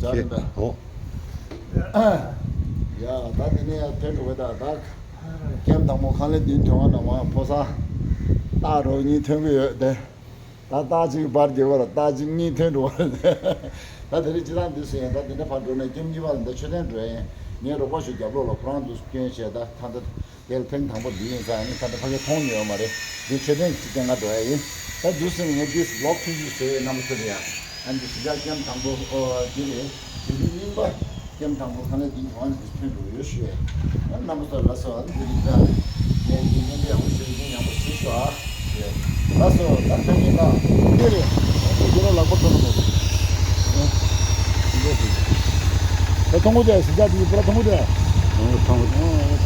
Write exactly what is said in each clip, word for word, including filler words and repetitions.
ཅག་རེད་པས། ཨོ། ཡ་ད་དེ་ནས་ཡར་ཐོན་འགྲོ་གི། ད་ད་ཀེམ་དང་པོ་ཁང་ལས་བདུན་ཐོན་པ་ན་མ་ཕོ་གསར་སྟག་རོ་གཉིས་ཐོན་གི་ཡོད་དེ། ད་སྟག་གཅིག་པར་རྒྱག་པར་སྟག་གཅིག་གཉིས་ཐོན་འགྲོ་བ་རེད། ད་དེ་རིང་སྤྱི་བཏང་འདི་སུ་ཡིན། ད་དེ་འདྲ་ཕར་འགྲོ་ནས་ཀེམ་གཉིས་པ་ལ་འདི་མཆོད་རྟེན་འགྲོ་ཡིན། ངའི་རོགས་པ་ཞིག་རྒྱབ་ལོགས་ལ་ཁོ་རང་འདུག་སྐྱོན་བྱས། ད་ད་ལྟ་དེར་ཐེངས་དང་པོ་འདི་ཡིན་ཙང་ནི་ད་ལྟ་ཕ་གིར་མཐོང་མྱོང་ཡོད་མ་རེད། འདི་མཆོད་རྟེན་གཅིག་དེ་ང་འགྲོ་ཡ་ཡིན། ད་འདུག་སེ་ངས་འདི་ལོག་ཐུག་ཞུ་ཟེར་རྣམ་པ་ཚོ་ལ་ཡ། ཨ་འདི་གཞིས་ཆགས་ཀེམ་དང་པོ་འདི་རེད། དེ་རིང་རྙིང་པ་ཀེམ་དང་པོ་ཁང་ལས་བདུན་ཐོན་འདི་ཐོན་འགྲོ་ཡོད་ཞུ་ཡ། ཨ་རྣམ་པ་ཚོ་ལ་སོ་ཨ་འདི་རིགས་ད་ངས་འདི་ཉན་པ་ཡག་པོ་བྱེད་ཀྱིན་ཡག་པོ་བྱེད་ཤོག་ཨ། ལགས་སོ། ད་ཐོན་མཁན་དང་འདི་རེད། འདི་རོ་ལག་པ་ཐོན་ནོ། ད་ཐོང་གོ་དེ་ཟི་ཇ་དེ་པུ་ར་ཐོང་གོ་དེ། ཐོང་ཐོང་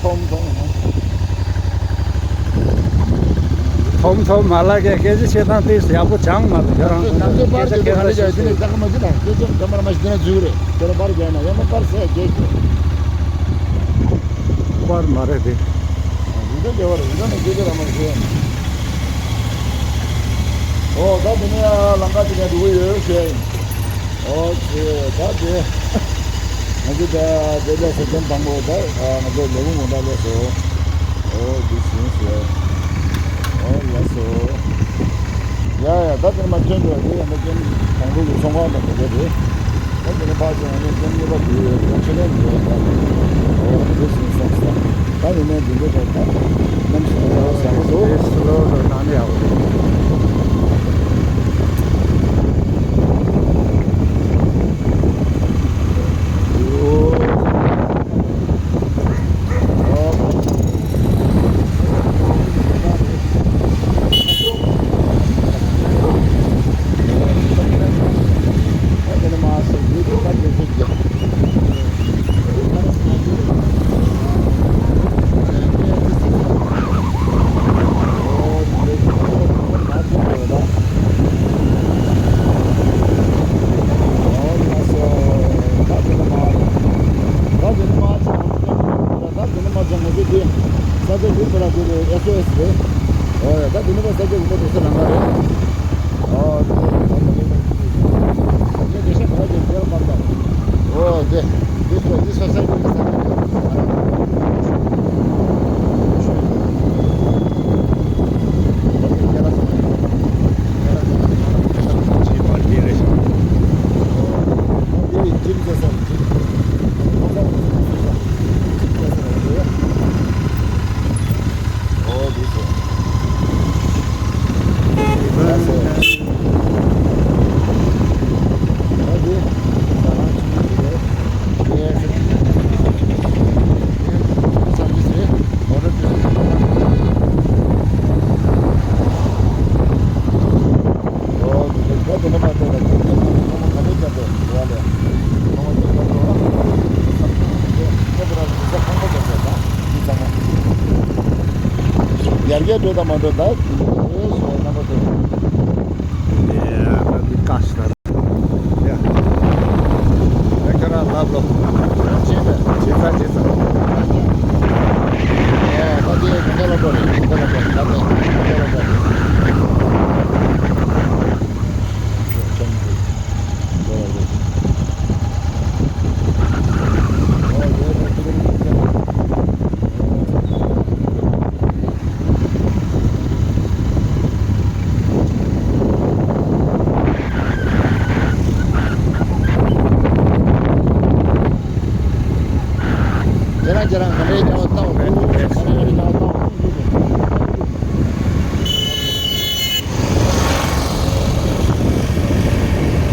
ཐོང་ཐོང་། ཐོང་ཐོང་མ་ལ་གེ་སྐད་ཆ་བཤད་སྟངས་དེ་ཡག་པོ་ཅང་མ་འདུག་ཁྱོད་རང་ཚོ་ནམ་རྒྱུན་པར་དེ་ག་ལ་ཡ་དེ་ནས་ཏག་མ་ཅི་དང་སྐད་ཆ་འདྲ་མ་ར་མ་ཞིག་དེ་ན་འཛུལ་རེད། དེ་ལ་པར་རྒྱག་ན་ཡང་ན་པར་ཟས་རྒྱག་གི། པར་མ་རེད་དེ། འདི་འདྲ་བར་འདི་འདྲ་ནས་སྐད་ཆ་ར་མ་ཞུ། ཨོ་ད་དེ་ནས་ལམ་ཁ་དེ་ནས་འགྲོ་གི་ཡོད་ཞེས། ཨོ་ཙི་ད་དེ། ང་ཚོ་ད་དེ་ལས་སོ་ཀེམ་དང་པོ་ད་ང་ཚོ་ལས་ཁུངས་དགོང་དག་ལས་སོ། ཨོ་འདི་ཟིན་ཟེར། ཨོ་ལགས་སོ། ཡ་ཡ་ད་དེ་ནས་མ་ཐོན་འགྲོ་དེ་ཡང་ན་ཀེམ་དང་པོ་གི་ཚོང་ཁང་དང་དེ་འདྲ་རེད། ད་དེ་ནས་ཕར་ཕྱིན་ཡང་ན་ཀེམ་གཉིས་པ་དེ་ཡོད་ཀེམ་ཆེ་ལོང་དེ་ཡོད་ད། ཨོ་དེ་ཟིན་སོང་ས། ད་ཡིན་ནའི་འདི་འདྲ་ད་ད་གནམ་གཤིས་དེ་འདྲ་བ་ཟ་གི་འདུག་སི་ལོ་རོ་ནང་ནས་ཡག་པོ་འདུག་ད་དེ་ནས་མར་ཚང་མ་དེ་ས་ཆ་འདི་ཚོ་ལ་དེ་ཨེས་ཨོ་ཨེས་རེད། ཨོ་ཡ་ད་དེ་ནས་མར་ས་ཆ་འདི་ཚོ་དེ་ཚོ་ལམ་ཁ་རེད། ཨོ་དེ་ཚོ་ལམ་ཁ་རེད། ངས་དེ་ཤ་ག་ར་དེ་རྒྱལ་པར་དང་། ཨོ་དེ་དེ་ཚོ་དེ་ས་ས་ཆ་དེ་ས་ཆ་དེ། ཡར་རྒྱས་འགྲོ་དང་མ་འགྲོ་ད་དེ་ནས་རེད་ཞེས་རྣམ་པ་ཚོ། ཡ་ད་འདི་བཀག་ཤི་ད། ཡ། ཡ་ཁྱོད་རང་ལབ་ལོ། ཁྱོད་རང་བྱེད་པས། བྱེད་ས་བྱེད་ས། ཡ་ད་དེ་གང་ག་ལ་འགྲོ་རེད། གང་ག་ལ་འགྲོ་རེད། ད་དེ་གང་ག་ལ་འགྲོ་རེད། ཁྱེད་རང་ཁྱེད་རང་ག་འདྲའི་ཉལ་བ་བཏང་བ་རེད། ག་འདྲའི་ཉལ་བ་བཏང་བ།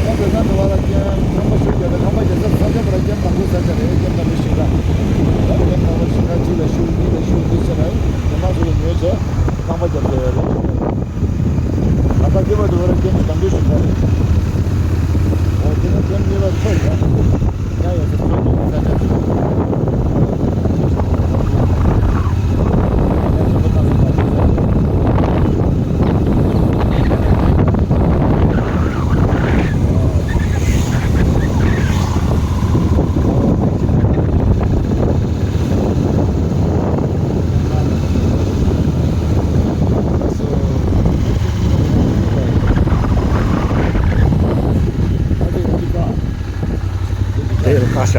ཁམས་པའི་ས་འགྲོ་བ་ལ་ཀེམ་ཁང་པ་ཞིག་བརྒྱབ་པའི་ཁང་པ་རྒྱག་ས་ས་ཆ་པ་ལ་ཀེམ་དང་པོའི་ས་ཆ་རེད། ཀེམ་དང་པོའི་ཞིང་ཁ། ད་ཀེམ་དང་པོའི་ཞིང་ཁ་གཅིག་ལ་ཤུགས་གཉིས་ལ་ཤུགས་འདི་བྱས་ན་ཉི་མ་ཚོ་ལ་ཉོས་བྱས་ཁང་པ་རྒྱབ་བྱས་ཡོད་རེད། ད་ལྟ་འདི་བར་དུ་བར་ཀེམ་དང་པོའི་ཞིང་ཁ་རེད། འོ་དེ་ནས་ཀེམ་གཉིས་པ་ཚོ་ཡོད། ཡ་ཡ་ཚོ་ཚོ་གཉིས་ས་ཆ་ཚོ། ཨེ་ལ་ཀ་ཤ།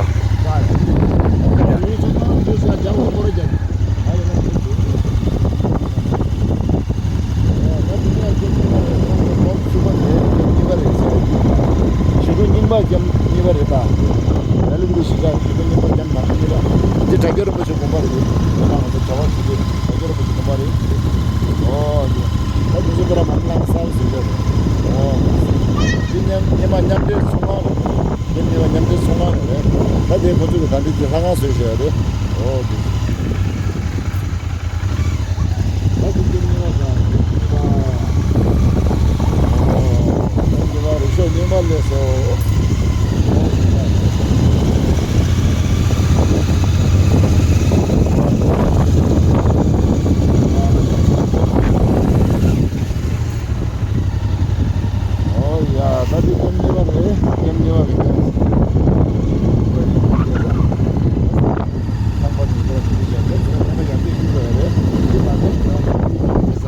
ཞེ་དྲུག་རྙིང་པ་རྒྱབ་གཉིས་པ་རེད་ད། ལ་ལུ་གུ་རུ་ཞི་བྱ་ཞེ་དྲུག་རྙིང་པ་རྒྱབ་ནང་གཉིས་པ། འདི་དྲ་རྒྱ་རིན་པོ་ཆེ་དགོན་པ་རེད། ང་ཚོ་གྲྭ་པ་ཞིག་གིས་དྲ་རྒྱ་རིན་པོ་ཆེ་དགོན་པ་རེད། ཨོ་དེ་ད་དེ་ཚོ་ཁོ་རང་མ་ནི་ལང་གསར་ཟེར་གྱི་རེད། ཨོ་དེ་མཉམ་སྙེ་མ་མཉམ་འབྲེལ་ཚོང་ཁང་རེད། དེ་མཉམ་འབྲེལ་ཚོང་ཁང་རེད། ད་དེ་ཁོ་ཚོ་གི་ད་འདི་དེ་ལྷ་ཁང་བཟོས་བཞག་རེད། ཨོ་དེ། ད་དེ་སྐྱེ་དམན་པ་དང་། ཨོ། ད་དེ་བ་རུ་ཤོག་རྙིང་པ་ལས་སོ། ཨོ་ཡ། ད་དེ་སྐྱེ་དམན་པ་རེད། སྐྱེ་དམན་པ་རེད། ཁང་པ་དེ་ཚོ་ཞིག་བཞག་ཚེ་ཚེ་ཁང་པ་ཡར་རྒྱས་ཡོང་གི་རེད། འདི་ལ་ནི་ང་ཚོ་ཡོང་གི་ས་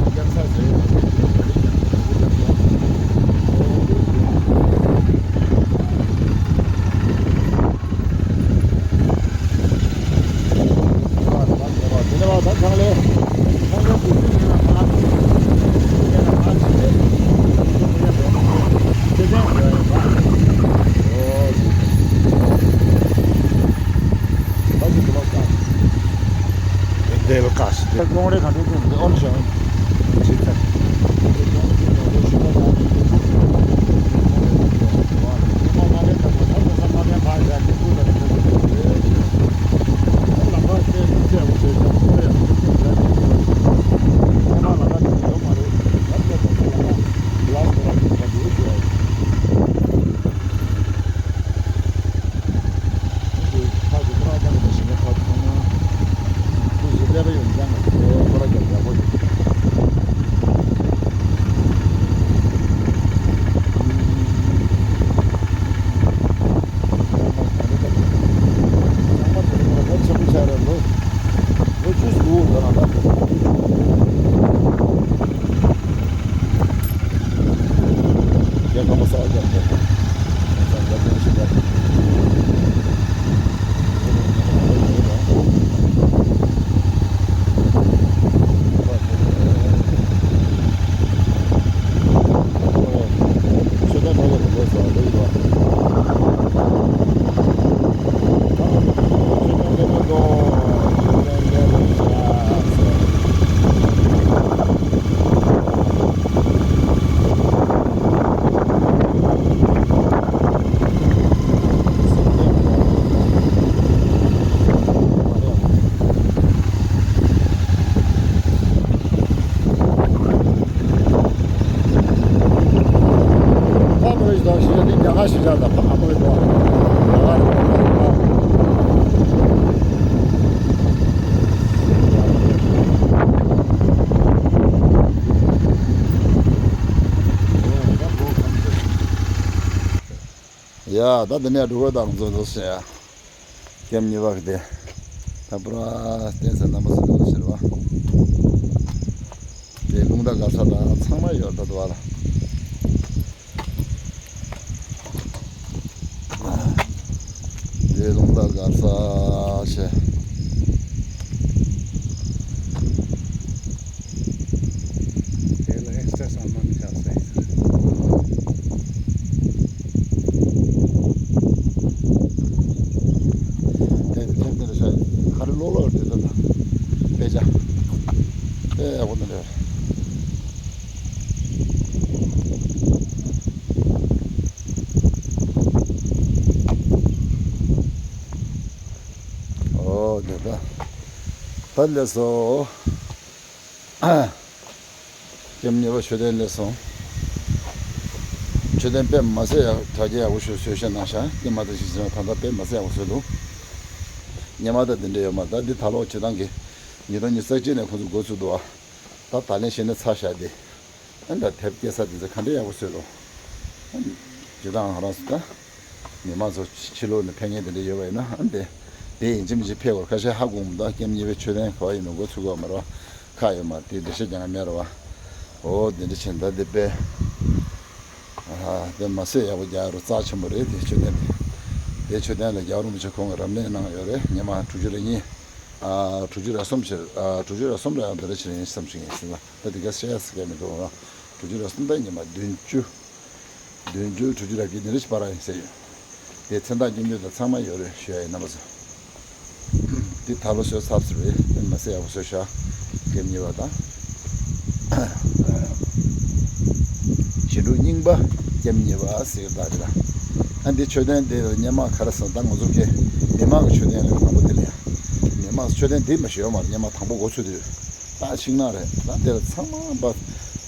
རྒྱབ་ས་ཟེར་ཡོད་པ་དེ་ཚོ་རེད་ཀྱང་ང་ཚོ་རྒྱབ་ས་ཨོ་དེ་དེ། དེ་ལ་བཀའ་ཞིག་དེ། ཀོང་རེ་གང་འདྲ་ཅན་དེ་ཨོན་ཤང་། རྒྱལ་ཁམས་གསར་རྒྱ་བསྐྱེད། གསར་རྒྱ་བསྐྱེད་ཞིག་རེད། ཕ་མ་རེ་ཞིག་དང་ཞིག་འདི་རྒྱ་གར་ཞིག་ཆགས་དང་ཕ་མ་རེ་དང་རྒྱ་གར་རེ་དང་། ཡ་ད་འདི་ནས་འགྲོ་དགོས་དང་བཟོ་བཟོ་ཟེར་ཡ། ཀེམ་གཉིས་པ་གི་དེ། ད་པུ་ར་བསྟན་ས་རྣམ་པ་ཚོ་ལ་ཤེར་བ། དེ་རླུང་རྟ་སྒར་ས་དང་ཚང་མ་ཡོད་ད་དུ་བ་ལ། དེ་རླུང་རྟ་སྒར་ས་ཞེས། དེ་ལ་ཨེག་སི་ཊ་སི་ཨ་མ་མི་ཆགས་ས་ཡིན། དེ་ཐེམ་དེ་རེད་ཤག་ག་རེ་ལོག་ལོག་རེད་ད་ད། དཔེ་ཆ། དཔེ་ཡག་པོ་འདི་རེད། ཨོ་དེ་ད། ད་ལས་སོ། ཀེམ་གཉིས་པ་མཆོད་རྟེན་སླེབས་སོང་། མཆོད་རྟེན་དཔེ་མ་ཟད་ཡག་དྲ་རྒྱ་ཡག་པོ་ཞིག་བཟོས་བཞག་གནང་ཤག་སྔོན་མ་དང་གཞི་ཟེར་ན་ད་ལྟ་དཔེ་མ་ཟད་ཡག་པོ་བཟོས་འདུག་སྔོན་མ་དང་འདི་འདྲ་ཡོད་མ་རེད། ད་འདི་ད་ལོ་བྱེད་སྟངས་ཀྱི་ཉིས་སྟོང་ཉི་ཤུ་རྩ་གཅིག་ནས་ཁོ་ཚོ་འགོ་ཚུགས་འདུག་ཨ། ད་ད་ལན་གཞི་ནས་ཚར་བཞག་སྟེ། ཨ་ད་དེབ་སྐྱེལ་ས་དེ་ཚོ་ག་འདྲ་ཡག་པོ་བཟོས་འདུག་སྤྱིར་བཏང་ང་རང་ཚོ་ད། མི་མང་ཚོ་ཕྱི་ལོགས་ནས་ཕེབས་མཁན་དེ་འདྲ་ཡོད་པ་ཡིན་ན་ཨ་ནི་དེ། དེ་ཡིན་གཅིག་མིན་གཅིག་ཕེབས་དགོས་རེད། ཁ་ཤས་ཧ་གོ་མི་འདུག་ཀེམ་གཉིས་པའི་མཆོད་རྟེན་ག་པར་ཡིན་མིན་འགོ་ཚུགས་ཀྱི་ཡོད་མ་རེད་པ། ཁག་ཡོད་མ་རེད། དེ་འགྲེལ་བཤད་རྒྱག་མཁན་མེད་རེད་པ། འོ་དེ་འདྲ་བྱས་ད་དེ་དཔེ། ཨ་དེ་མ་ཟད་ཡག་པོ་རྒྱག་རུ་རྩ་ཆེན་པོ་རེད་དེ་མཆོད་རྟེན་དེ། དེ་མཆོད་རྟེན་ལ་རྒྱལ་བ་རིན་པོ་ཆེ་ཁོང་གིས་རབ་གནས་གནང་ཡོད་རེད། ཉི་མ་དྲུག་ཅུ་རེ་གཉིས། ཨ། དྲུག་ཅུ་རེ་གསུམ་ཕྱིར། ཨ། དྲུག་ཅུ་རེ་གསུམ་རེ་ཡང་འདི་འདྲ་ཕྱིར་ཡིན་བསམ་ཞིག་ཡིན་ཟེར་ན། ད་དེ་ག་བཤད་ས་ག་མི་འདུག་ར། དྲུག་ཅུ་རེ་གསུམ་ད་ཉི་མ་བདུན་ཅུ། བདུན་ཅུ། དྲུག་ཅུ་རེ་བརྒྱད་འདི་འདྲ་ཞིག་བར་ཡིན་ཟེར་ཡོད། དེ་མཚན་རྟགས་སྙན་བརྒྱུད་དང་ཚང་མ་ཡོད་རེད། ཞུ་ཡ་ཡིན། རྣམ་པ་ཚོ། འདི་ད་ལོ་བཟོས་ཚར་ཚར་རེད། དེ་མ་ཟད་ཡག་པོ་བཟོས་ཤག་ཀེམ་གཉིས་པ་དང་། བཞེངས་གྲུབ་རྙིང་པ་ཀེམ་གཉིས་པ་ཟེར་གི་ད་རེད་ལ། ཨ། འདི་མཆོད་རྟེན་འདི་ལ་སྔོན་མ་ག་རེ་ཟེར་ན། ད་ང་ཚོ་གི་མི་མང་གི་མཆོད་རྟེན་རེད། དང་པོ་འདི་ལ་ཡ། མི་མང་མཆོད་རྟེན་འདི་མ་ཞིག་ཡོད་མ་རེད། སྔོན་མ་དང་པོ་འགོ་ཚུགས་དུས། ད་ཤིང་ནགས་རེད། ད་འདི་ལ་ཚང་མ་པ།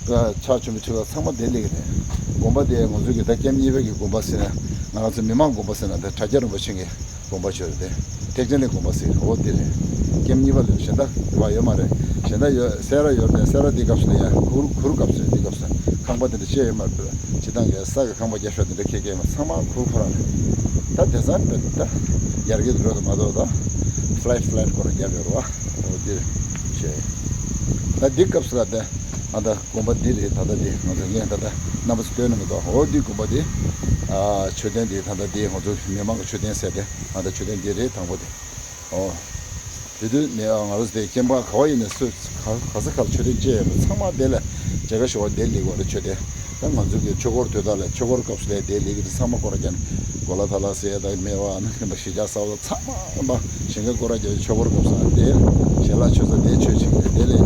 ཕྱག་མཆོད་མི་ཁྲི་ལ་ཚང་མ་འདི་སླེབས་ཀྱི་རེད། དགོན་པ་དེ་ང་ཚོ་གི་ད་ཀེམ་གཉིས་པའི་གི་དགོན་པ་ཟེར་ན། ང་ཚོ་མི་མང་དགོན་པ་ཟེར་ན་དེ་དྲ་རྒྱ་རིན་པོ་ཆེ་གི་དགོན་པ་ཆོས་རེད། དེ་ཐེག་ཆེན་གླིང་དགོན་པ་ཟེར། འོ་དེ་རེད། ཀེམ་གཉིས་པ་ལ་གཞན་དག་བ་ཡོད་མ་རེད། གཞན་དག་ཡོད། སེ་ར་ཡོད་རེད། སེ་ར་དེ་སྐབས་སུ་ཡ་གུར། གུར་སྐབས་སུ། དེ་སྐབས་སུ་ཁང་པ་དེ་འདྲ་བཅས་ཡོད་མ་རེད། སྤྱིར་བཏང་གི་ས་གི་ཁང་པ་རྒྱབ་ཤོག་དེ་འདྲ་ཁེ་ཁེ་མ། ཚང་མ་གུར་ཁོ་རང་རེད། ད་དེང་སང་དཔེ་ད་ཡར་རྒྱས་འགྲོ་དུ་མ་གཏོགས་ད་ཕ་ལེཊ་ཕ་ལེཊ་ཁོ་རང་རྒྱབ་ཡོད་རེད་བ། འོ་དེ་རེད། ད་འདི་སྐབས་སུ་ལ་དེ། ཨ། ད་དགོན་པ་འདི་རེད། ད་ལྟ་འདི་ང་ཚོ་ངས་ད་ལྟ་རྣམ་པ་ཚོ་སྟོན་ནི་མི་འདུག་འོ་འདི་དགོན་པ་འདི། ཨ། མཆོད་རྟེན་འདི་ད་ལྟ་འདི་ང་ཚོ་མི་མང་གི་མཆོད་རྟེན་ཟེར་ཏེ། ཨ། ད་མཆོད་རྟེན་འདི་རེད། དང་པོ་འདི། ཨོ། དེ་དུས་ནས་ང་རང་ཚོ་དེ་ཀེམ་པ་ག་བ་ཡིན་ནས་སུ་ག་ག་ས་ག་ལ་མཆོད་རྟེན་བཅས་ཡོད་པ་ཚང་མ་དེ་ལ་མཇལ་ཁ་ཞུ་བ་དེ་སླེབས་པ་རེད། མཆོད་རྟེན། ད་ང་ཚོ་གི་ཆོས་འཁོར་དུས་དག་ལ་ཆོས་འཁོར་སྐབས་སུ་ལ་དེ་སླེབས་ཀྱི་རེད། ཚང་མ་སྐོར་ར་རྒྱབ་ནས་གོ་ལ་ཐ་ལ་ཟེར་ཡ་དང་། སྨེ་བ་ཨ་ནི་ཁ་ལ་གཞིས་ཆགས་གསར་པ་ཚང་མ་ཞིང་ཁ་སྐོར་ར་རྒྱབ་ནས་ཆོས་འཁོར་སྐབས་སུ་དེ་ཞལ་ལག་མཆོད་ས་དེ་མཆོད་བྱེད་ཀྱི་རེད། དེ་ལས།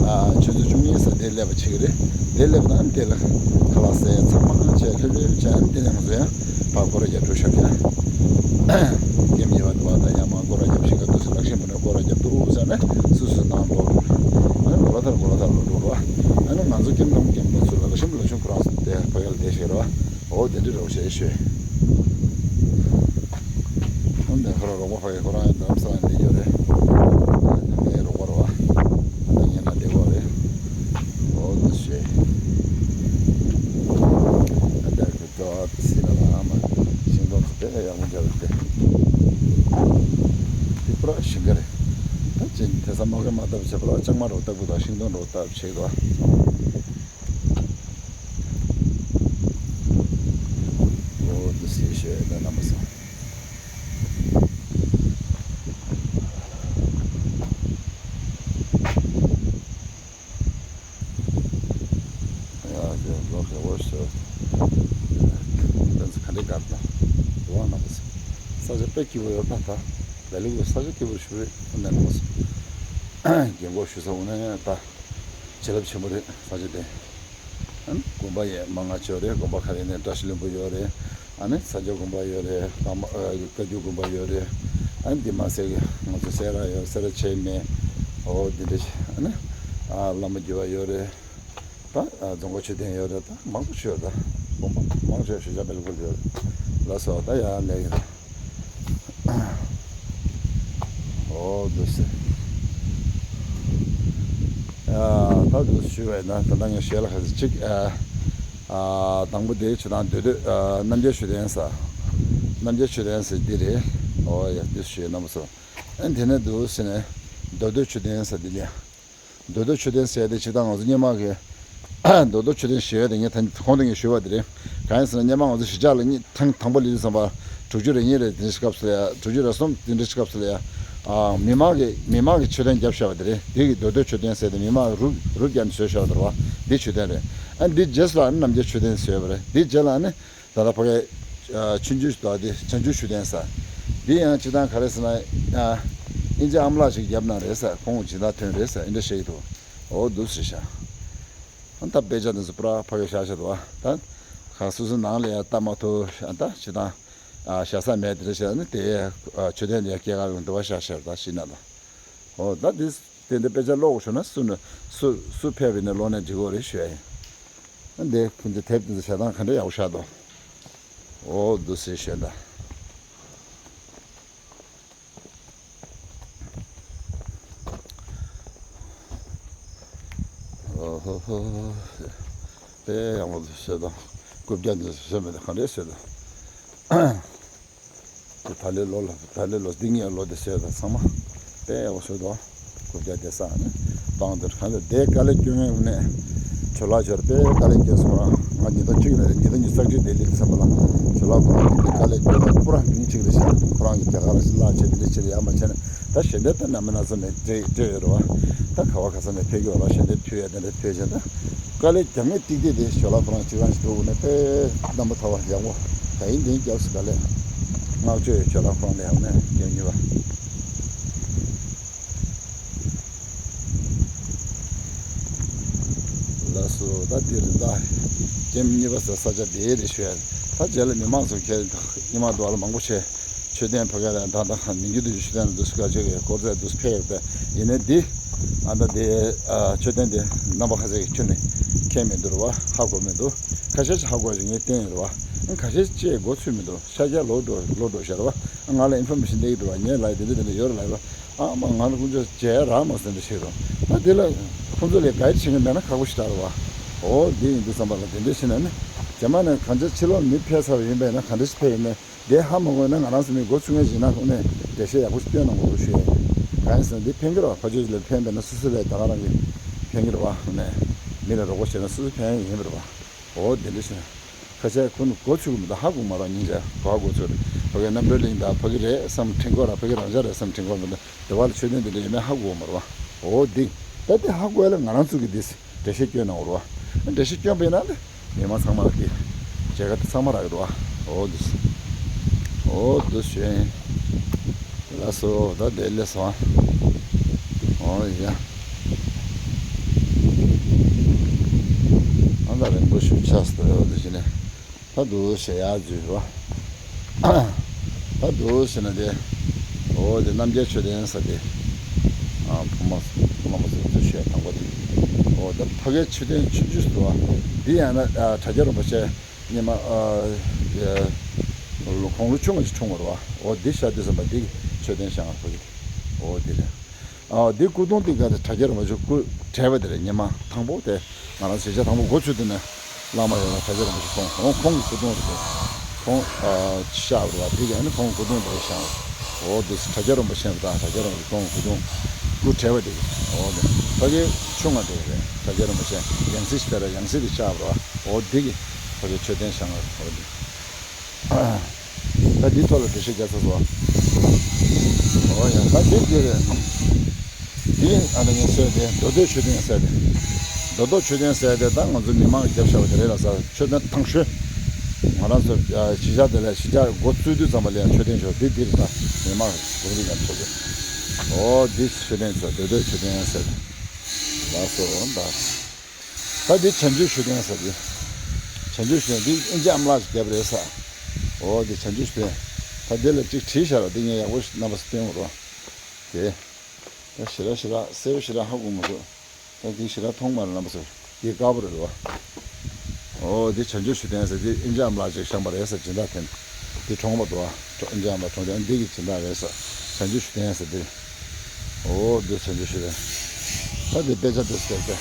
ཨ། ཆུ་ཚོད་བཅུ་གཉིས་ཙམ་དེ་སླེབས་པ་བྱེད་ཀྱི་རེད། དེ་སླེབས་དང་དེ་ལ་ཁ་ལག་ཟས་ཚང་མ་བྱས་ལྷོད་ལྷོད་བྱས། དེ་ནས་ང་ཚོ་ཡང་ཕར་སྐོར་ར་རྒྱབ་འགྲོ་ཤོག་ཡ། ཀེམ་གཉིས་པ་དུ་བ་དང་ཡང་མ་སྐོར་ར་རྒྱབ་ཞིག་ག་འདུག་ཟེར། ལག་ཤེས་པ་ནས་སྐོར་ར་རྒྱབ་འདུག་ཟེར་ནས་སུ་སུ་ནང་ལོག་འགྲོ་རེད། ཨ་ནི་གོ་ལ་ཐར་གོ་ལ་ཐར་ལོག་འགྲོ་རེད་བ། ཨ་ནི་ང་ཚོ་ཀེམ་དང་ཀེམ་པ་ཚོ་ལ་ལག་ཤེས་པ་ལ་ཆུང་ཁོ་རང་ཚོ་དེ་ཕ་གི་ལ་བསྡད་ཤེས་རེད་བ། འོ་དེ་འདྲ་རོགས་བྱས་ཤོད། ཨ་ནི་ཁོ་རང་རོགས་པ་ཕ་གི་ཁོ་རང་ཡང་རྡ་རམ་ས་ལ་བསྡད་ཡོད་རེད། ཨ་ནི་ངའི་རོགས་པ་རེད་བ། ད་ངའི་ནང་བསྡད་ཡོད་རེད། འོ་དེ་བྱས། ཨ་ད་གི་ད་སི་ལ་ལ་ཨ་མ་ཤིང་སྡོང་དེ་ཡག་པོ་རྒྱབ་རེད་དེ། དེ་པུ་ར་ཤིང་ཁ་རེད། ད་ཅིག་དེ་ས་མ་གི་མ་བཏབ་བྱས་པུ་ར་ལྕང་མ་རོ་བཏབ་གི་འདུག་ཤིང་སྡོང་རོ་བཏབ་བྱས་འདུག་འོ་དེ་སི་ཤོད་ད་རྣམ་པ་ཚོ། ཡ་ཡ་ལོ་ཧེ་བོ་ཤོ། ད་ཚོ་ག་འདྲའི་དགའ་ད། དབང་ན་བ་ས། ས་ཆ་དཔེ་སྐྱིད་པོ་ཡོད་པ་ད། ལ་ལུག་ས་ཆ་སྐྱིད་པོ་ཞུ་རེད། ཁོ་ནས་ལོ་ས། རྒན་གོག་ཞུ་ས་འོ་ན་ད། བྱིན་རླབས་ཆེན་པོ་རེད་ས་ཆ་དེ། ཨ་ནི་དགོན་པ་ཡང་མང་ང་ཅིག་ཡོད་རེད། དགོན་པ་ཁ་རེ་ནས་བཀྲ་ཤིས་ལྷུན་པོ་ཡོད་རེད། ཨ་ནི་ས་སྐྱ་དགོན་པ་ཡོད་རེད། བླ་མ་ཨ་བཀའ་བརྒྱུད་དགོན་པ་ཡོད་རེད། ཨ་ནི་འདི་མ་ཟད་ང་ཚོ་སེ་ར་ཡོད། སེ་ར་བྱེས་སྨད། འོ་འདི་འདྲ་ཞིག་ཨ་ནི་ཨ་བླ་མ་བརྒྱུད་པ་ཡོད་རེད། ད་ཨ་རྫོང་དཀར་མཆོད་རྟེན་ཡོད་རེད། ད་མང་པོ་ཞིག་ཡོད། ད་དགོན་པ་མང་ཆེ་ཞུ་བྱ་བེལ་ཀུལ་ཡོད་རེད། ལགས་སོ། ད་ཡར་སླེབས་ཡིན། འོ་འདུག་སེ། ཨ་ད་འདུག་ཞུས་པ་ཡིན་ན། ད་ལྟ་ངས་ཞལ་ལག་ཁ་ཤས་ཅིག་ཨ་ཨ་དང་པོ་དེ་ཆུ་དང་སྡོད་སྡོད། ཨ་རྣམ་རྒྱལ་མཆོད་རྟེན་ཟེར། རྣམ་རྒྱལ་མཆོད་རྟེན་ཟེར་འདི་རེད། འོ་ཡ་འདུག་སེ་ཞུས། རྣམ་པ་ཚོ། ཨ་དེ་ནས་འདུག་སེ་ནས་རྡོ་རྡོ་མཆོད་རྟེན་ཟེར་འདི་ལ། རྡོ་རྡོ་མཆོད་རྟེན་ཟེར་དེ་ཆུ་དང་ང་ཚོ་སྔོན་མ་གི་རྡོ་རྡོ་མཆོད་རྟེན་ཞེས་པ་དེ་ངས་ད་གོང་དུ་ངས་ཞུས་པ་དེ་རེད། གང་ཡིན་ཟེར་ན་སྔོན་མ་ང་ཚོ་གཞིས་ཆགས་ལ་གཉིས་ཐེངས་དང་པོ་སླེབས་དུས་ཙམ་པ་དྲུག་ཅུ་རེ་གཉིས་རེ་དེ་འདྲ་སྐབས་སུ་ལ་ཡ། དྲུག་ཅུ་རེ་གསུམ་དེ་འདྲ་སྐབས་སུ་ལ་ཡ། ཨ་མི་མང་གི་མི་མང་གི་མཆོད་རྟེན་བརྒྱབ་བཞག་པ་དེ་རེད། དེ་གི་རྡོ་རྡོ་མཆོད་རྟེན་ཟེར་དེ་མི་མང་གི་རུབ་རུབ་བརྒྱབ་ནས་བཟོས་བཞག་པ་དེ་རེད་བ། འདི་མཆོད་རྟེན་རེད། ཨ་འདི་རྗེས་སུ་ལ་ཨ་ནི་རྣམ་རྒྱལ་མཆོད་རྟེན་ཟེར་བ་རེད། འདི་རྗེས་ལ་ཨ་ནི། ད་ལྟ་ཕ་གའི་ཆོས་འབྱུང་དང་དེ་བྱང་ཆུབ་མཆོད་རྟེན་ཟེར། འདི་ཡང་སྤྱིར་བཏང་ག་རེ་ཟེར་ན། ཨ་ཨིན་ཇི་ཨ་མ་ལགས་ཤིག་བརྒྱབ་ན་རེད་ཟེར། ཁོང་སྦྱིན་བདག་ཐོན་རེད་ཟེར། ཨིན་འདྲ་བཤད་ཀྱི་འདུག་འོ་འདུག་ཟེར་ཤག་ཨ་ད་དཔེ་ཆ་འདི་ཚོ་པུ་ར་ཕ་གིར་བཞག་བཞག་འདུག་ད་ག་སོ་སོའི་ནང་ལ་ཡང་ལྟ་མ་ཐུབ། ཨ་ད་སྤྱིར་བཏང་ཨ་བཞག་ས་མེད་དེ་འདྲ་བཤད་ནི་དེ། ཨ་མཆོད་རྟེན་འདི་ཡང་སྐྱེལ་ག་ཡོང་འདུག་པ་བཞག་བཞག་ད་ཤི་ན་ད། འོ་ད་འདི་དེ་འདྲ་དཔེ་ཆ་ཀློག་དགོས་བྱུང་ན་སུ་ནི་སུ་སུ་ཕེབས་པ་ཡིན་ན་ཀློག་ནས་འགྲིག་གི་རེད་ཞུ་ཡ་ཡིན། འདི་ཁོང་ཚོའི་དེབ་དེ་ཚོ་བྱ་སྟངས་ག་འདྲ་ཡག་པོ་ཤར་འདུག་འོ་འདུག་སེ་ཞོན་ད། འོ་ཧོ་ཧོ། དཔེ་ཡག་པོ་འདུག་བཟོས་དང་། རྐུབ་བཀྱག་འདི་བཟོས་མེད་དང་ག་འདྲས་བཟོས་དང་། དེ་ད་ལོའི་ལོ་ལ། ད་ལོའི་ལོ། འདི་སྔའི་ལོ་དེ་བཟོས་དང་ཚང་མ་དཔེ་ཡག་པོ་བཟོས་དང་། རྐུབ་བཀྱག་དེ་ས་ནི་སྤང་དེར་གང་དེར་དེ་དཀའ་ལས་སྐྱོན་ངེས་ནས་ཇོ་ལགས་ཇོར་དཔེ་དཀའ་ལས་སྐྱོན་སོང་ར། ང་ ཉིས་སྟོང་བཅུ་ལ་རེད། ཉིས་སྟོང་ཉི་ཤུ་རྩ་བརྒྱད་དེ་ལི་ལི་སམ་པ་ལ་ཇོ་ལགས་ཁོ་རང་གི་དཀའ་ལས་སྐྱོན་ན་ཁོ་རང་མིང་གཅིག་རེད་ཤག་ཁོ་རང་གི་རྒྱ་གར་ལ་ཕྱིན་ལ་བྱེད་དེ་འདྲ་བྱེད་ཡ་མ་བྱས་ན་ད་གཞན་པའི་ད་གནམ་མེད་ས་མེད་འདྲེ་འདྲེ་ཡོད་རེད་བ། ད་ག་བ་ག་ས་ནས་ཕེབས་ཀྱི་བ་ལ་གཞན་པའི་ཕུལ་ཡ་དེ་འདྲ་ཕུལ་བྱས་ད་དཀའ་ལས་རྒྱབ་མེད་ཏིག་ཏིག་དེ་ཇོ་ལགས་ཁོ་རང་གཅིག་རང་ཞིག་འདུག་ནས་དཔེ་རྣམ་པ་ཐར་བ་ཡག་པོ་ད་ཡིན་དེ་རྒྱབ་སུ་དཀའ་ལས་བསྔགས་བརྗོད་ཡོད་ཇོ་ལགས་ཁོ་རང་ལ་ཡག་ནས་རྒྱབ་ཉེ་བ། ལགས་སོ། ད་འདིར་ད་ཀེམ་གཉིས་པ་ཟེར་ས་ཆ་དེ་རེད་ཞུ་ཡ། ད་རྗེས་ལ་མི་མང་ཚོ་ཁྱེད་ཉི་མ་དུ་བ་ལ་མང་པོ་བྱས་མཆོད་རྟེན་ཕ་ག་ལ་ད་ད་མི་འགྱུར་དུ་མཆོད་རྟེན་ལ་འདུག་སུ་ག་ཅིག་གི་སྐོར་ཚད་འདུག་སུ་ཕེབས་ཡོད་པས་ཡིན་ནའི་འདི་ཨ་ད་དེ་མཆོད་རྟེན་དེ་རྣམ་པ་ཁ་ཤས་ཀྱི་ཁྱོན་ནས་མཁྱེན་མི་འདུག་ར་བ། ཧ་གོ་མི་འདུག་ཁ་ཤས་ཅིག་ཧ་གོ་ཅིག་ངས་བསྟན་ཡོད་ར་བ། ཁ་ཤས་ཅིག་མགོ་ཚོས་མི་འདུག་ཤར་རྒྱག་ལོག་འགྲོ་ལོག་འགྲོ་ཤར་བ། ང་ལ་ཨིན་ཕོར་མེ་ཤིན་སྟེར་གྱི་འདུག་བ། ངས་ལབ་དེ་འདྲ་དེ་འདྲ་ཡོད་རེད་ལབ་ཡོད་པ། ཨ་མ་ང་ལ་ཁོང་ཚོས་མཇལ་རག་མ་སོང་འདྲ་ཞིག་རེད། ད་དེ་ལ་ཁོང་ཚོ་ལས་ག་ཡེ་བྱེད་མཁན་མེད་ན་ཁག་པོ་ཞིག་རེད་བ། འོ་དེ་ཡིན་དུས་ཙམ་པ་ལ་དེ་འདྲ་བྱས་ན་ནི་རྒྱ་མ་ནས་གང་ཅི་ཕྱི་ལོགས་མི་ཕེབས་ཚར་བ་ཡིན་པས་ན་ག་འདྲ་ཞིག་ཕེབས་ཡིན་ན་དེ་ཧ་མ་གོ་ན་ང་རང་ཚོ་མི་མགོ་ཚོས་མཁན་ཞིག་ན་ཁོང་ནས་འགྲེལ་བཤད་ཡག་པོ་ཞིག་སྟོན་གནང་དགོས་འདུག་ཞུ་ཡ། གང་ཡིན་ཟེར་ན་འདི་ཕན་གྱི་རེད་བ། ཕ་ཆོས་ལ་ཕན་པས་ན་སོ་སོ་ལས་ད་ག་རང་གི་ཕན་གྱི་རེད་བ། ནས་མི་ལ་རོགས་པ་བྱས་ན་སོ་སོ་ཕན་ཡིན་པ་རེད་བ། འོ་དེ་འདྲ་ཞིག་ན། ཁ་ཤས་ཁོ་ནི་མགོ་ཚོས་གི་མི་འདུག་ཧ་གོ་མ་རེད། སྙིང་རྗེ་ག་མགོ་ཚོས་རེད། ཕ་གི་རྣམ་གྲོལ་གླིང་དང་ཕ་གི་རེད་བསམ་དྲན་གོ་ར། ཕ་གི་རང་འཇགས་རེད་བསམ་དྲན་གོ་མི་འདུག་དེ་བ་ལ་མཆོད་རྟེན་དེ་འདྲ་ཡོད་མེད་ཧ་གོ་མ་རེད་བ། འོ་འདི་ད་དེ་ཧ་གོ་ཡ་ལ་ང་རང་ཚོ་གི་འདི་འགྲེལ་བཤད་སྐྱོན་གནང་བ་རེད་བ། འགྲེལ་བཤད་སྐྱོན་པ་ཡིན་ན་ད་མི་མང་ཚང་མ་ལ་འདི་མཇལ་ཁ་དེ་ཚང་མ་རག་གི་རེད་བ། འོ་འདི་འོ་འདི་ཞོན། ལགས་སོ། ད་དེ་ལས་སོང་། འོ་ཡ། ཨ་ད་རིང་པོ་ཞིག་ཆགས་སོང་། འོ་དེ་བཞིན་ནས་ད་འདུག་ཞེ་ཡག་འཛུལ་རོ། ད་འདུག་ཞེ་ན་དེ་འོ་དེ་རྣམ་རྒྱལ་མཆོད་རྟེན་ས་དེ། ཨ་ཕོ་མ་ཕོ་མ་མ་སོ་འཛུལ་ཞེ་དང་པོ་དེ། འོ་ད་ཕ་གའི་མཆོད་རྟེན་ཆུང་ཆུང་སུ་འདུག་བ། འདི་ཡང་ན་དྲ་རྒྱ་རིན་པོ་ཆེ། སྔོན་མ་ཨ་ཡ་དགུང་ལོ་ཆུང་བ་ཞིག་འཁྲུངས་པ་རེད་བ། འོ་འདི་ཤར་དུས་ཙམ་པ་འདི་གི་མཆོད་རྟེན་བཞེངས་པ་གི། འོ་འདི་རེད། ཨ་འདི་སྐུ་གདུང་འདི་ག་དེ་དྲ་རྒྱ་རིན་པོ་ཆེ་སྐུ་བྲེགས་པ་དེ་རེད། སྔོན་མ་དང་པོ་དེ་ང་རང་ཞེ་ཆ་དང་པོ་འགོ་ཚུགས་དུས་ནས་བླ་མ་ཡོད་ན་དྲ་རྒྱ་རིན་པོ་ཆེ་ཁོང་ཁོང་ཁོང་གི་སྐུ་གདུང་རེད། ཁོང་ཨ་ཤར་བ་རེད་བ། འདི་ག་ནི་ཁོང་སྐུ་གདུང་དེ་བཞེངས་པ། འོ་འདི་དྲ་རྒྱ་རིན་པོ་ཆེ་དང་དྲ་རྒྱ་རིན་པོ་ཆེ་ཁོང་སྐུ་གདུང་སྐུ་བྲེགས་པ་དེ་གི། འོ་འདི་ཕ་གི་ཆུང་ང་དེ་རེད། དྲ་རྒྱ་རིན་པོ་ཆེ་ཡང་སྲིད་ཞིག་དེ་རེད། ཡང་སྲིད་དེ་ཤར་བ་རེད་བ། འོ་འདི་གི་ཕ་གི་མཆོད་རྟེན་བཞེངས་པ་རེད། འོ་འདི། ད་འདིའི་ཐོག་ལ་འགྲེལ་བཤད་རྒྱག་ཚར་སོང་། ཨོ་ཡ། ད་འདི་འདི་རེད། འདི་ཨ་ནི་ངས་ཟེར་ཏེ་རྡོ་རྡོའི་མཆོད་རྟེན་ཟེར་ཏེ། རྡོ་རྡོ་མཆོད་རྟེན་ཟེར་ཏེ་ད་ང་ཚོ་མི་མང་གིས་བརྒྱབ་བཞག་པ་དེ་རེད་ལ་ཟེར། མཆོད་རྟེན་དང་ཤོས། ང་རང་ཚོ་གཞིས་ཆགས་དེ་ལ་གཞིས་ཆགས་འགོ་བཙུགས་དུས་ཙམ་པ་ལ་ཡང་མཆོད་རྟེན་ཞོར་འདི་འདི་རེད། ད་མི་མང་གིས་འགོ་འདི་ཡང་མཆོད་རྟེན། ཨོ་འདི་མཆོད་རྟེན་ཟེར། རྡོ་རྡོའི་མཆོད་རྟེན་ཟེར་ཏེ། ལགས་སོ་ད། ད་འདི་བྱང་ཆུབ་མཆོད་རྟེན་ཟེར་གྱི། བྱང་ཆུབ་མཆོད་རྟེན་འདི་ཨིན་ཇི་ཨ་མ་ལགས་ཀྱིས་བརྒྱབ་རེད་ས། འོ་འདི་བྱང་ཆུབ་མཆོད་རྟེན། ད་འདི་ལ་གཅིག་བྲིས་བཞག་ར། འདི་ངས་ཡག་པོ་ཞིག་རྣམ་པ་ཚོ་སྟོན་དགོས་རོ། དེ། ད་ཞེ་དྲག་ཞེ་དྲག་གསལ་པོ་ཞེ་དྲག་ཧ་གོ་མ་སོང་། ད་འདི་ཞེ་དྲག་མཐོང་མ་རེད་རྣམ་པ་ཚོ། འདི་དཀར་པོ་རེད་རོ། འོ་འདི་བྱང་ཆུབ་མཆོད་རྟེན་ཟེར། འདི་ཨིན་ཇི་ཨ་མ་ལགས་ཅིག་བཞེངས་པ་རེད་ཟེར། སྦྱིན་བདག་འཐེན། འདི་གྲོངས་པ་འདུག་ཨ། ཨིན་ཇི་ཨ་མ་ལགས་གྲོངས་ཏེ་འདི་གི་སྦྱིན་བདག་རེད་ཟེར། བྱང་ཆུབ་མཆོད་རྟེན་ཟེར་འདི། འོ་འདི་བྱང་ཆུབ་མཆོད་རྟེན། ད་འདི་དཔེ་ཆ་འདི་ཟེར་ཏེ།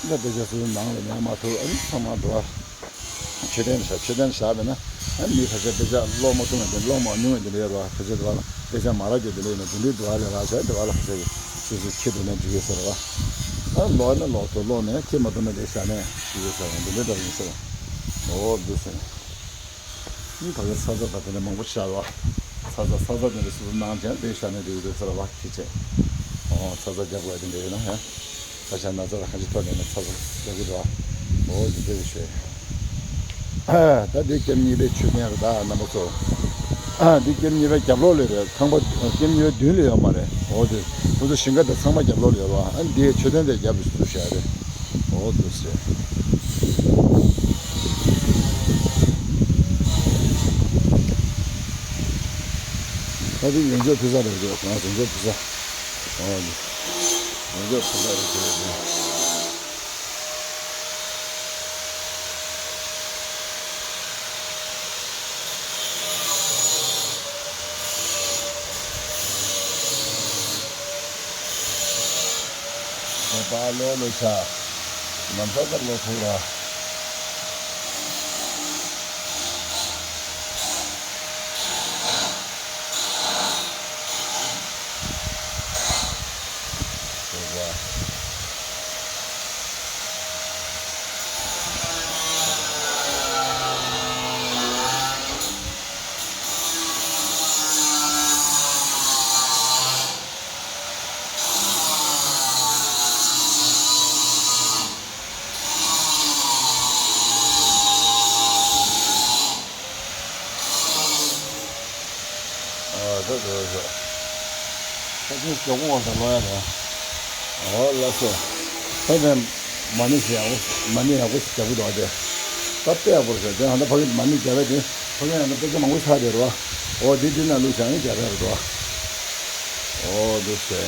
ད་དཔེ་ཆ་སོ་སོའི་ནང་ལ་ཉར་མ་ཐུབ། ཨ་ནི་ཚང་མ་འགྲོ་བ། མཆོད་རྟེན་བཞག་མཆོད་རྟེན་བཞག་པས་ན། ཨ་ནི་མི་ཁ་ཤས་དཔེ་ཆ་ཀློག་མ་ཐུབ་མཁན་དེ། ཀློག་མ་མྱོང་མཁན་དེ་འདྲ་ཡོད་རེད་བ། ཁ་ཤས་དེ་བ་ལ་དཔེ་ཆ་མ་རག་རྒྱུ་དེ་འདྲ་ཡིན་ན། དེ་འདྲའི་དེ་བ་ལ་རག་བྱས་དེ་བ་ལ་ཁ་ཤས་ཀྱིས་སོ་སོའི་ཁྱི་འདུག་ན་འགྲིག་གི་ཟེར་བ། ཨ་ཀློག་ན་ཀློག་ཐུབ། ཀློག་ནས་ཁྱི་མ་འདུག་ན་དེ་བཞག་ནས་འགྲིག་གི་ཟེར་བ། དེ་འདྲའི་འདྲ་ཡིན་ཟེར། འོ་འདི་ཟེར། ཨ་ནི་ད་ག་ཚ་ཚ་དང་དེ་འདྲ་མང་པོ་བཞག་རེད་བ། ཚ་ཚ་ཚ་ཚ་དེ་འདྲ་སོ་སོ་གནང་བྱས་དེ་བཞག་ནས་འགྲིག་གི་འདུག་ཟེར་བ། ཁྱི་བྱས། འོ་ཚ་ཚ་རྒྱབ་དགོས་དེ་འདྲ་ཡོད་ན་ཧ། ད་ཆ་ན་ཚ་དང་གང་ཅི་ཐོག་ནས་ན་ཚ་ཚ་རྒྱག་གི་འདུག་ཨ། འོ་འདི་འདྲ་རེད་ཤོད། ཨ་ད་འདི་ཀེམ་གཉིས་པའི་མཆོད་རྟེན་རེད་ད་རྣམ་པ་ཚོ། ཨ་འདི་ཀེམ་གཉིས་པའི་རྒྱབ་ལོགས་ལ་རེད། ཁང་པ་ཀེམ་གཉིས་པའི་མདུན་ལ་ཡོད་མ་རེད། འོ་དེ་ཁོ་ཚོ་ཞིང་ཁ་དེ་ཚང་མ་རྒྱབ་ལོགས་ལ་ཡོད་རེད་བ། ཨ་འདི་མཆོད་རྟེན་དེ་རྒྱབ་ལ་བཙུགས་བཞག་རེད། འོ་འདུག་སེ། ད་དེ་ཡོངས་རྫོགས་ཕུལ་ས་རེད་འདུག་ང་ཡོངས་རྫོགས་ཕུལ་ས། འོ་ནི། ཡོངས་རྫོགས་ཕུལ་ས་རེད་འདུག་ད་ལོ་ལོ་ཆ། ནམ་ས་ད་ལོ་ཐུག་ར། ཐུག་ར། ཨ་ད་ད་ད། ད་ཅིག་མགྱོགས་པོ་བ་ས་ལོ་ཡ་ད། ཨོ་ལགས་སོ། ད་ད་མ་ཎི་ཞིག་ཡག་པོ་མ་ཎི་ཡག་པོ་ཞིག་རྒྱབ་ཀྱི་འདུག་ཨ་དེ། ད་དཔེ་ཡག་པོ་རེད་ཤག་དེ་ཧ་ད་ཕ་གི་མ་ཎི་རྒྱབ་པ་དེ་ཕ་གི་ཡང་ད་དཔེ་ཆ་མང་པོ་ཆགས་བསྡད་རེད་བ། ཨོ་དེ་དེ་ན་བླུགས་བཞག་ནི་རྒྱབ་ཡག་རེད་བ། ཨོ་འདུག་སེ།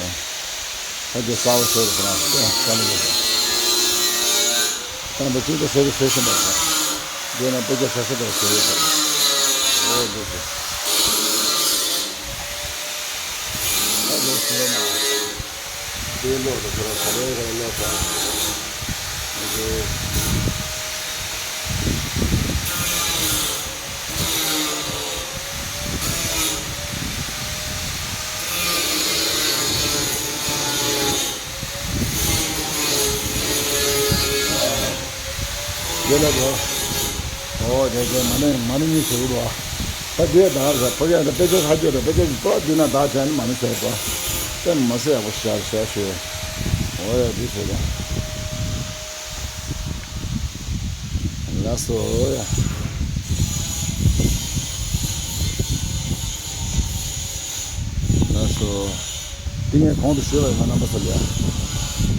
ད་དེ་གསར་པ་བཟོས་རེད་ཁོ་རང་དཔེ་ཡག་པོ་རེད། ད་འདི་གཅིག་ཏུ་ཟེར་ཟེར་བཞིན་པ་དང་། དེ་ན་དཔེ་ཆ་ཟེར་ཟེར་དང་ཟེར་ཡོད་པ། ཨོ་འདུག་སེ། ད་ལོ་ཟེར་ན། དེའི་ལོག་ཏུ་ཁྱོད་རང་ག་ལེ་རེ་ལོག་ཏུ། ཨ་ཙི། ཡོད་ལ་འགྲོ། ཨོ་དེ་དེ་མ་ཎི་མ་ཎི་གཉིས་ཞུ་གི་འདུག་ཨ། ད་དེ་ད་ར་ཕ་གི་ཡང་ད་དཔེ་ཆ་ཧ་གོ་ད་དཔེ་ཆ་ཞིག་ཏོག་བསྡུས་ན་ད་བྱས་ནི་མ་ཎི་ཟེར་བ། དཔེ་མ་ཟེར་ཡག་པོ་ཤར་ཤར་ཞུ། ཨོ་ཡ་འདི་ཟེར་ད། ལགས་སོ་ཡ། ལགས་སོ། འདི་ངས་གོང་དུ་ཞུས་པ་ཡིན་ན་རྣམ་པ་ཚོ་ལ།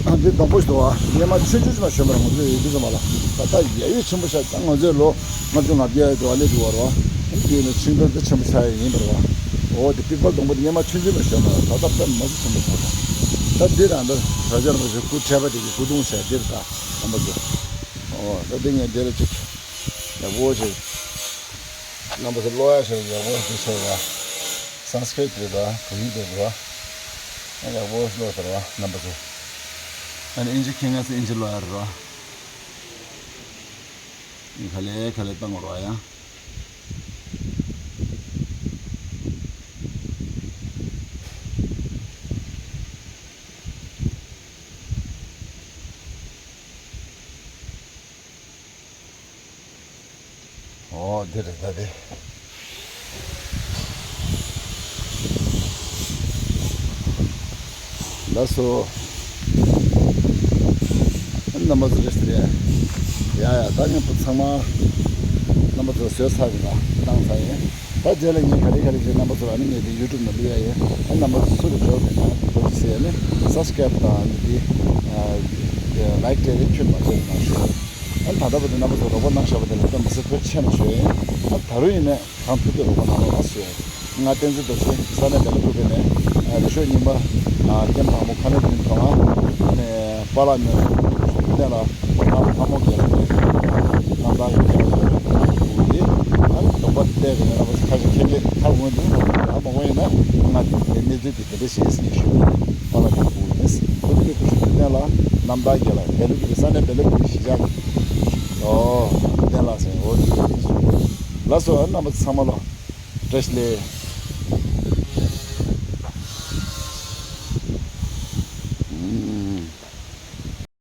ཨ་འདི་སྡོང་པོ་ཞིག་འདུག་བ། སྔོན་མ་ཆུང་ཆུང་ཞིག་མ་བྱོན་པར་ང་ཚོས་ཡོད་དུས་ཙམ་པ་ལ་ད་ལྟ་ཡ་ཡོད་ཆེན་པོ་ཤར་ད་ང་ཚོའི་ལོ་ལྔ་བཅུ་ང་བརྒྱད་ཡོད་དུ་བ་སླེབས་འདུག་བ་རེད་བ། འདི་ནི་ཆིང་ཏོར་དེ་ཆེན་པོ་ཆགས་ཡ་ཡིན་པ་རེད་བ། འོ་དེ་པི་པལ་སྡོང་པོ་དེ་སྔོན་མ་ཆུང་ཆུང་མ་བྱོན་པར་ད་ལྟ་དཔེ་མ་སྲིད་ཆེན་པོ་ཆགས་སོང་། ད་འདི་རང་ད་ར་ཇ་རིན་པོ་ཆེ་སྐུ་ཕྲེང་བ་དེ་གི་སྐུ་གདུང་ཟེར་འདིར་ད་རྣམ་པ་ཚོ། འོ་ད་འདི་ངས་འདི་ལ་ཅིག་ཡག་པོ་ཞིག་རྣམ་པ་ཚོ་ཀློག་ཡག་ཞིག་ཡག་པོ་ཞིག་བྱས་པ། སཾ་སྐྲྀཏ་རེད་ད་བོད་ཡིག་རེད་ད། ཡག་པོ་ཞིག་ཀློག་ཚར་བ་རྣམ་པ་ཚོ། ཨ་ནི་ཨིན་ཇི་མཁྱེན་མཁན་ཚོ་ཨིན་ཇི་ཀློག་ཡག་རེད་ད། ཨིན་ག་ལེ་ག་ལེ་བཏང་རོགས་ཡ། ཨོ་འདི་རེད་ད་དེ། ལགས་སོ། རྣམ་པ་ཚོ་རེ་ཞིག་རེད། ཡ་ཡ་ད་ངས་ཚང་མ་རྣམ་པ་ཚོ་བཟོས་ཚར་གི་ད་བཏང་ཚར་ཡིན། ད་རྗེས་ལ་ངས་ག་རེ་ག་རེ་བྱས་རྣམ་པ་ཚོ་ལ་ནི་ངས་དེ་ཡུ་ཊུབ་ནང་བླུག་ཡ་ཡིན། ཨ་རྣམ་པ་ཚོ་སུ་རེ་འབྱོར་མེད་ན་དེ་ཚོ་ཟེར་ནི་སབ་སི་ཀྲེབ་དང་ནི་དེ་ལའིཀ་དེ་རེ་ཁྱོད་མ་བྱས་ན་ཞུ། ཨ་ད་ལྟ་བར་དུ་རྣམ་པ་ཚོ་རོགས་པ་གནང་བཞག་པ་དེ་ལ་དཔེ་མི་སྲིད་ཐུགས་རྗེ་ཆེ་ནས་ཞུ་ཡིན། ཨ་ད་རུང་ཡིན་ནས་གང་ཐུབ་ཐུབ་རོགས་པ་གནང་རོགས་གནང་ཞུ་ཡིན། ང་བསྟན་འཛིན་རྡོ་རྗེ་ས་གནས་བལ་ཡུལ་ཁུལ་ནས་རི་ཤོད་རྙིང་པ་ཀེམ་དང་པོ་ཁ་ནས་བདུན་ཐོག་ཨ་ནས་པཱ་ལགས་ནས་གཏན་ལ་ང་ལྷ་མོ་རྒྱལ་ལ་རྣམ་ཐར་གྱི་རྒྱལ་བ་ཞེས་པའི་ཁུལ་དེ་ཨ་ནི་དོགས་པ་བལྟས་པས་ན་རྣམ་པ་ཁ་ཤས་ཁྱེད་ཀྱིས་ཁ་ངོས་འཛིན་རོགས་གནང་རོགས་མ་འོངས་ཡིན་ན་ང་དེ་གནས་ཚུལ་དེ། དེ་འདྲ་ཞིག་ཞུ་གི་ཡིན། པཱ་ལགས་ཀྱི་སྐུ་ཡིན། བོད་ཀྱི་སྐུ་ཞབས་བསྟན་ལ་རྣམ་དག་རྒྱལ་ལ་བལ་ལུགས་ཀྱི་ས་གནས་བལ་ལུགས་ཀྱི་གཞིས་ཆགས་ཀྱི་ཨོ་བསྟན་ལ་ཟེར་ཨོ་ལགས་སོ། རྣམ་པ་ཚང་མ་ལ་བཀྲ་ཤིས་བདེ་ལེགས།